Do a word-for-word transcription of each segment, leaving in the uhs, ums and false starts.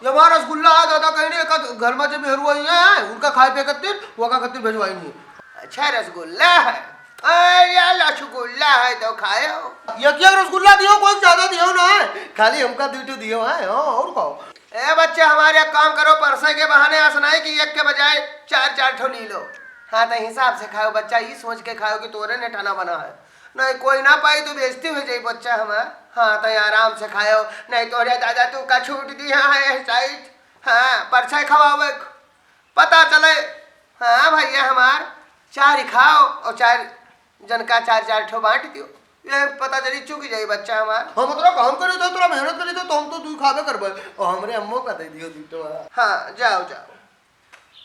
ये हमारा रसगुल्ला है दादा, कहीं नहीं, एक घर में जब मेहरू आई है, उनका खाए पे खातिर, वो का खातिर भेजवाई नहीं। अच्छा, रसगुल्ला है? अरे, रसगुल्ला है तो खायो। एक एक रसगुल्ला दियो, कोई ज्यादा दियो ना है, खाली हमका दू ठो दियो है। हाँ, और खाओ। ए बच्चे, हमारे एक काम करो, परसे के बहाने ऐसा नहीं कि एक के बजाय चार चार ठो ली लो। हाँ, तो हिसाब से खाओ बच्चा, ये सोच के खाओ कि तोरे ने ठाना बना है, नहीं कोई ना पाई तो बेइज्जती हो जाई बच्चा हमार। हाँ, तो आराम से खाओ, नहीं तो रे दादा तू का छूट दिया है साइड। हाँ, परछाई खवावे, पता चले। हाँ भैया हमार, चार ही खाओ और चार जन का चार चार ठो बांट दियो, ये पता चली चुक जाई बच्चा हमार। हम तोरा काम करे तो, तोरा मेहनत करे तो, तो हम तो तू खाबे करबे। और हमरे अम्मो का दे दियो दू ठो। हाँ, जाओ जाओ।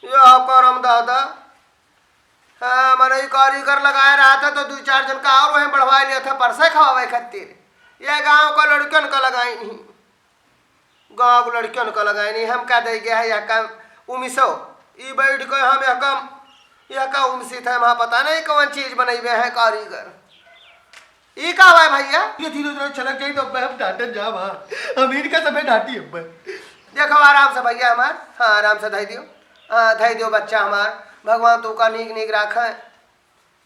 ये करम दादा, हाँ, मनई कारीगर लगाए रहा था तो दू चार जन का और वहीं बढ़वाए लिया था परसे खवावे खातिर। ये गांव का लड़कन का लगाई नहीं, गांव के लड़कन का लगाई नहीं। हम का दे गया है यह काम उमिसो, ई बैठ के हम यह काम, यह का उमसी था, वहाँ पता नहीं कौन चीज बनैबे है कारीगर। ई का हुआ है भैया? ये धीरे धीरे छलक जाई तो अब्बे हम डांटन जाब, हाँ। हम इनका सबे डांटी अब्बे। देखो आराम से भैया हमार, हाँ आराम से धई दियो, हाँ धई दियो बच्चा हमार। भगवान तू का नीक नीक राखे।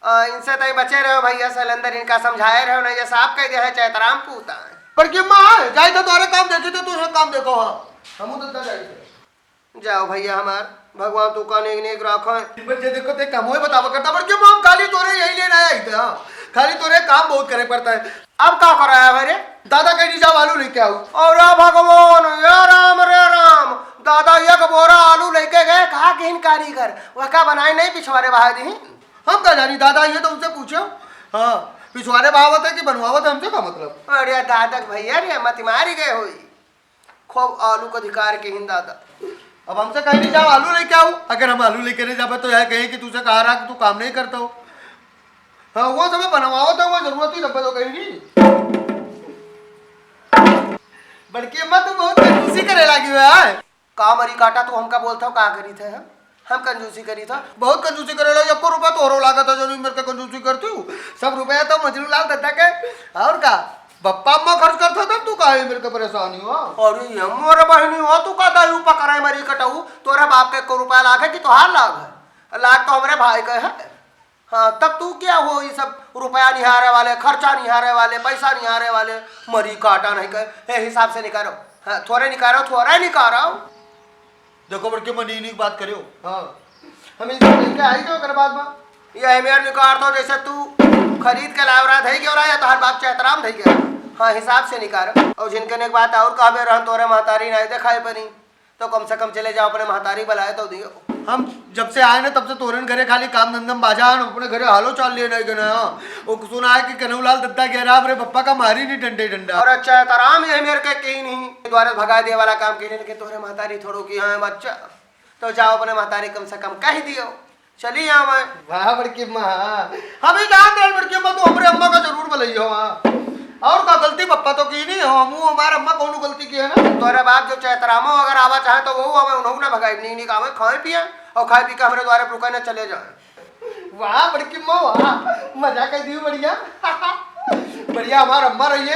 आ, इनसे तई बचे रहो भैया, सलेंदर इनका समझाए रहो, नहीं ये साफ कह दे है चैतराम पूता है। बड़की अम्मा, जाई तो तोरे काम देखी तो तू यहाँ काम देखो, हाँ। हमू तो जाई थे। जाओ भैया हमार, भगवान तू का नेक नेक राखो। बच्चे देखो ते काम होए बतावा करता, बड़की अम्मा हम खाली तोरे यही लेना आई थे, हाँ। खाली तोरे काम बहुत करे पड़ता है। अब का करा है रे? दादा कहीं जाओ आलू लेके आओ। और भगवान, या राम रे राम, दादा एक बोरा आलू लेके गए, कहा कि इन कारीगर, वह का बनाए नहीं पिछवारे बहा दी। हम का जानी दादा, ये तो उनसे पूछो। हाँ, पिछवारे बहावत है कि बनवावत है, हमसे का मतलब? अरे दादा के भैया रे, मत मारी गए होई। खूब आलू का अधिकार के हिन दादा। अब हमसे कहीं नहीं जाओ, आलू लेके आओ। अगर हम आलू लेके नहीं जाबे तो यह कहे कि तुझसे कहा रहा कि तू काम नहीं करता हो। हाँ, वो सब बनवावत है, वो जरूरत ही तब तो कहीं नहीं। बड़की अम्मा, तू बहुत कंजूसी करे लागी हुआ है। का मरी काटा, तू हमका बोलत हो, का करी थे हम? हम कंजूसी करी था? बहुत कंजूसी करे ला, एको रुपया तोहरो लागत है, जो मेरे के कंजूसी करती हूँ। सब रुपया तो मजनू लाल दत्ता के, और का? बप्पा अम्मा खर्च करता था, तू काहे मेरे के परेशानी हो? अरे, ये मोर बहनी हो, तू का दारू पकड़े मरी कटाऊ? तोरे बाप के एको रुपया लाग है कि तोहार लाग है? लाग तो हमरे भाई के है। हाँ, तब तू क्या हो, ये सब रुपया निहारे वाले, खर्चा निहारे वाले, पैसा निहारे वाले, मरी काटा नहीं कहे, हे हिसाब से निकालो। हाँ, थोड़े निकालो, थोड़े निकालो। देखो बड़के मनी नहीं बात करियो। हाँ, हम इनसे लेके आई तो ओकर बाद में। ये हमें निकाल दो, जैसे तू खरीद के लाव रहा, धई के रहा, या तोहर बाप चैतराम धई के रहा। हाँ, हिसाब से निकाल। और जिनके ने एक बात और कहबे रहन, तोरे महतारी नहीं देखाई बनी। तो कम से कम चले जाओ, अपने महतारी बुलाए तो दियो। हम जब से आए ना, तब से तोरन घरे खाली काम धंधम बाजा है, अपने घरे हालो चाल लिए नहीं गए ना। वो सुना है कि कन्हूलाल दत्ता कह रहा, अपने पप्पा का मारी नहीं डंडे डंडा। और अच्छा है, तो आराम है मेरे के कहीं नहीं, द्वारे भगा दिए वाला काम कहीं नहीं, लेकिन तोरे महतारी थोड़ो की हाँ बच्चा, तो जाओ अपने महतारी कम से कम कह दियो। चली आवे। वाह बड़की अम्मा, हाँ। हम ही जान रहे बड़की अम्मा, तू हमरे अम्मा का जरूर बुलइहो, हाँ। और का गलती पप्पा तो की नहीं हो, हम हमारे अम्मा कौनो गलती की है ना। तोरे बाप जो चैतरामो अगर आवा चाहे तो वो आवे, उन्हों ना भगाई, नहीं, नहीं आवे, खाए पिए और खाए पी के हमरे द्वारे रुके ना चले जाए। वाह बड़की अम्मा, वाह, मजा कर दियो, बढ़िया। बढ़िया हमार अम्मा रहिए।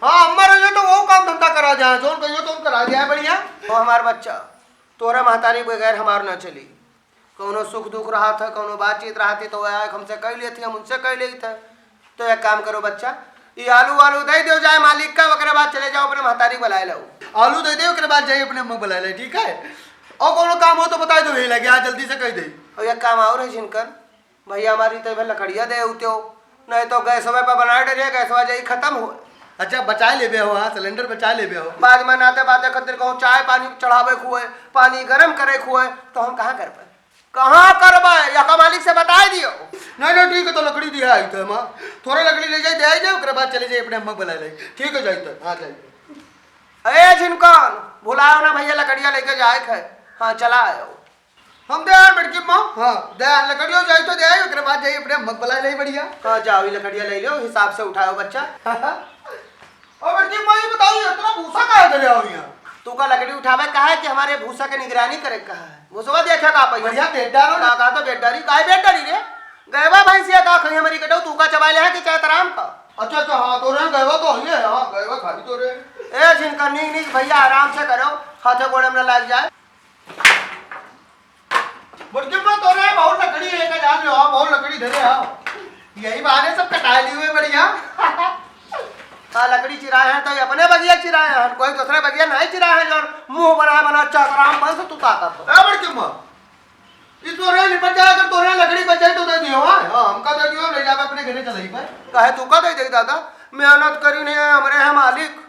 हाँ, अम्मा रहिए तो वो काम धंधा करा जाए, जोन कहियो तो करा जाए, बढ़िया। तो हमार बच्चा, तोरा महतारी बगैर हमार ना चली। कौनो सुख दुख रहा था, कौनो बातचीत रहा थी, तो वह आके हमसे कह लेती, हम उनसे कह लेते। तो एक काम करो बच्चा, ये आलू वालू दे दो जाए मालिक का, ओकरे बाद चले जाओ अपने महतारी बुलाए लो। आलू दे दे, ओकरे बाद जाइए अपने अम्मा बुलाए ले, ठीक है? और कौनो काम हो तो बताए दो, यही लगे, आज जल्दी से कह दे। और एक काम और है जिनकर, भैया हमारी तो भाई लकड़िया दे उते हो, नहीं तो गैसवे पे बना डरिया, गैसवा जाई खत्म हो। अच्छा, बचा लेबे हो, हाँ, सिलेंडर बचा लेबे हो। बाद में नाते बाते खातिर कहूँ चाय पानी चढ़ावे खुए, पानी गरम करे खुए, तो हम कहाँ कर पाए? कहाँ करबे? या का मालिक से बताए दियो। नहीं, नहीं, ठीक है, तो लकड़ी दिया आई तो हम, हाँ। थोड़ा लकड़ी ले जाए, दे आई जाए, ओकरे बाद चले जाए, अपने अम्मा बुला ले। ठीक है, जाए तो, हाँ, जाए। ए झिनकन, भुलाओ ना भैया, लकड़िया लेके जाए के है। हाँ, चला आयो। हम दे यार बड़की अम्मा, हाँ, दे यार, लकड़ियो जाए तो दे आई, ओकरे बाद जाए, अपने अम्मा बुला ले, बढ़िया। हाँ, जाओ, ये लकड़िया ले लो, हिसाब से उठाओ बच्चा। और बड़की अम्मा, ये बताओ, ये इतना भूसा काहे धरे आओ यहाँ? तू का लकड़ी उठावे कहा है कि हमारे भूसा के निगरानी करे कहा है? भूसवा देखे का पहिले? बढ़िया बेट डारो ना। का, का तो बेट डारी, काहे बेट डारी रे? गएवा भैंसिया का खाई हमारी कटो, तू का चबाए ले है कि चैतराम का? अच्छा, अच्छा, हाँ, तो रे, गएवा तो है, हाँ, गएवा खाली तो रे। ए, जिनका नीक नीक भइया, आराम से करो, हाथे गोड़े में न लाग जाए। बड़की अम्मा, तोरे बहुत लकड़ी लेके जान लो, हाँ, बहुत लकड़ी धरे, हाँ। यही बहाने सब कटाए लिए हुए बढ़िया। हाँ, लकड़ी चिराए हैं तो ये अपने बगिया चिराए हैं, कोई दूसरे बगिया नहीं चिराए हैं, जो मुंह बनाए बना चतराम बन से तू ताकत हो। ए बड़की अम्मा, ई तोरे निपट जाए, अगर तोरे लकड़ी बच जाए तो दे दियो, हाँ? हाँ, हमका दे दियो, ले जावे अपने घरे चलाई पे। काहे तू का दे दे दादा? मेहनत करी नहीं है, हमरे है मालिक।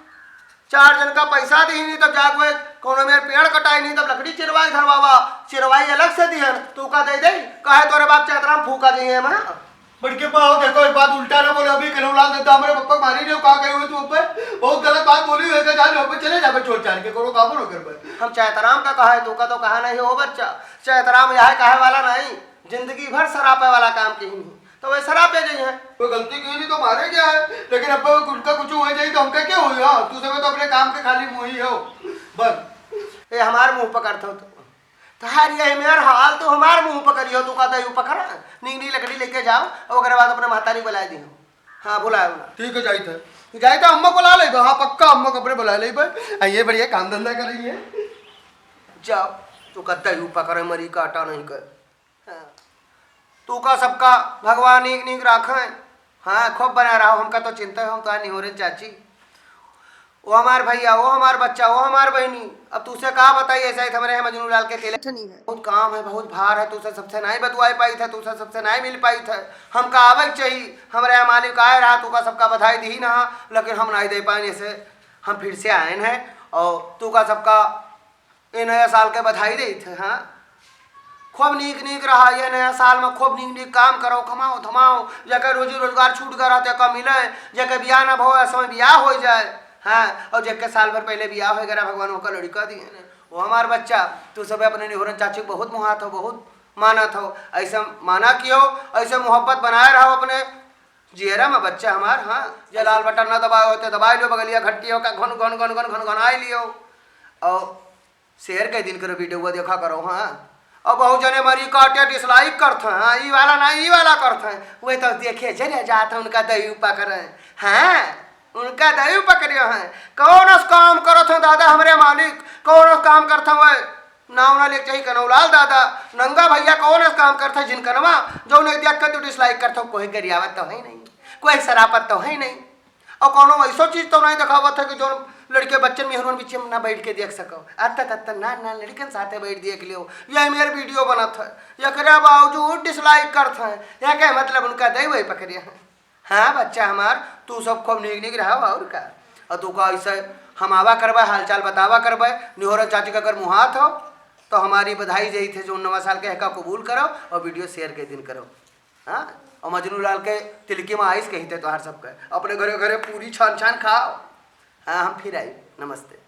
चार जन का पैसा दी नहीं, तब जाके कोनो मेर पेड़ कटाई नहीं, तब लकड़ी चिरवाई धरवावा, चिरवाई अलग से दिहन, तू का दे दे? काहे तोरे बाप चैतराम फूका दी है, हाँ? बड़की अम्मा, देखो, एक बात उल्टा ना बोले, अभी कन्हैया लाल दादा हमरे पप्पा मारी नहीं, का कही हुई तू ऊपर? बहुत गलत बात बोली हुई, जान लो, चले जावे चोर चार के, कोनो काबू न कर पाए। हम चैतराम का कहा है, तू का तो कहा नहीं हो बच्चा। चैतराम यह कहे वाला नहीं, जिंदगी भर सरापे वाला काम किहिन ही, तो वह सरापे गई है। कोई गलती की नहीं तो मारे गया है, लेकिन अब वो उनका कुछ हो जाए तो हमका क्या होई? हाँ, तू सब तो अपने काम के खाली मुंह ही हो, बस। ए, हमार मुंह पकड़त हो तू। तहार यही मेर हाल, तू हमार मुंह पकड़ियो, तू का दई पकड़, नीक नीक लकड़ी लेके जाओ, और ओकरे बाद अपने महतारी बुलाए दिहो। हाँ, बुलाए, बुलाए। ठीक है, जाइत है। जाइत है, अम्मा को बुला लेबे। हाँ, पक्का अम्मा को अपने बुला लेबे। आ, ये बढ़िया काम धंधा कर रही है। जाओ, तू का दई पकड़े, मरी काटा नहीं कर। हाँ। तू का सबका भगवान नीक नीक राखे। हाँ, खूब बना रहो, हमका तो चिंता है, हम तो निहोरन चाची। वो हमार भइया, वो हमार बच्चा, वो हमार बहिनी। अब तूसे का बताई, ऐसा ही हमरे है मजनू लाल के अकेले। नहीं है। बहुत काम है, बहुत भार है, तूसे सबसे नहीं बतुआई पाई था, तूसे सबसे नहीं मिल पाई था। हमका आवे के चाहिए, हमरे यहाँ मालिक आए रहा, तू का सबका बधाई दी ना, लेकिन हम नहीं दे पाए, ऐसे हम फिर से आए हैं और तू का सबका ए नया साल के बधाई देइत है, हाँ? खूब नीक नीक रहा ये नया साल में, खूब नीक नीक काम करो, कमाओ धमाओ, जेकर रोजी रोजगार छूट गया रहते का मिले, जेकर बियाह ना भवे समय बियाह हो जाए, हाँ? और जेकर साल भर पहले बियाह हो गया, भगवान ओकर लड़का दिए ने। वो हमार बच्चा, तू सब अपने निहोरन चाची को बहुत मुहात हो, बहुत मानत हो, ऐसे माना कियो, ऐसे मोहब्बत बनाए रहो अपने जियरा में बच्चा हमार, हाँ? जे लाल बटन ना दबाए होते, दबाए लियो बगलिया घंटी हो का घन घन घन घन घन घन आई लियो। और शेयर के दिन करो, वीडियो देखा करो, हाँ। अब बहुत जने मरी काटे dislike करत हैं, हाँ, ई वाला ना, ई वाला करत हैं। वे तो देखे चले जात हैं, उनका दई पकड़े, हाँ, उनका दई पकड़े हैं। कौन अस काम करत हैं दादा हमरे मालिक, कौन अस काम करत हैं वे? नाव ना लेके चाही कन्हैया लाल दादा, नंगा भइया कौन अस काम करत हैं जिनकनवा, जो नहीं देख के तू dislike करत हो, कोई गरियावत तो है नहीं, कोई सरापत तो है नहीं। और कौनो ऐसो चीज तो नहीं दिखावत है कि जो लड़के बच्चन मेहरुन बीच में ना बैठ के देख सको। अत्ता तत्ता ना, ना लड़कन साथे बैठ देख लियो, यही मेर वीडियो बनत है, एकरे बावजूद dislike करत हैं। यह क्या मतलब, उनका दई वही पकड़े हैं। हाँ बच्चा हमार, तू सब खूब नीक नीक रहो और का। और तू का ऐसे हम आवा करबे, हालचाल बतावा करबे, निहोरा चाची का अगर मुहात हो तो हमारी बधाई देइत है जो नवा साल के हका कबूल करो और वीडियो शेयर के दिन करो। हाँ, और मजनू लाल के तिलकी में आइस कही थे तोहार सबके। अपने घरे घरे पूरी छान छान खाओ। हाँ, हम फिर आई। नमस्ते।